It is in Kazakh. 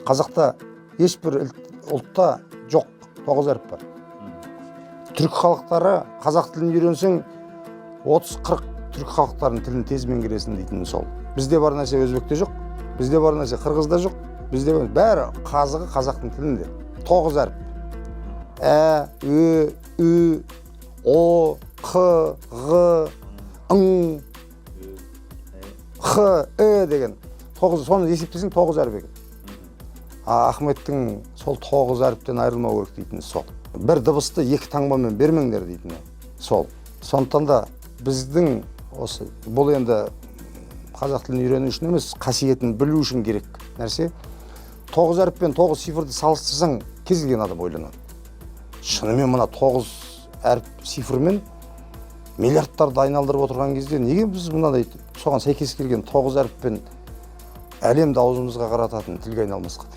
Қазақта ешбір ұлтта жоқ тоғыз әріп бар. Түрік халықтары қазақ тілін үйренсең, 30-40 түрік халықтарының тілін тез меңгересің дейтіні сол. Бізде бар нәрсе өзбекте жоқ, бізде бар нәрсе қырғызда жоқ, бізде бар, бәрі қазығы қазақтың тілінде. Тоғыз әріп: ә, ө, ү, о, қ, ғ, ң, х, і деген тоғыз. Соны есептесең, тоғыз әріп екен. А Ахметтің сол тоғыз әріптен айырылмау керек дейтіні сол. Бір дыбысты екі таңбамен бермеңдер дейтіні сол. Сондықтан да біздің осы, бұл енді қазақ тілін үйрену үшін емес, қасиетін білу үшін керек нәрсе. Тоғыз әріп пен тоғыз цифрды салыстырсаң, кез келген адам ойланады: шынымен мына тоғыз әріп цифрмен миллиардтарды айналдырып отырған кезде, неге біз мынадай соған сәйкес келген тоғыз әріппен әлемді аузымызға қарататын тілге айналмасқа деп.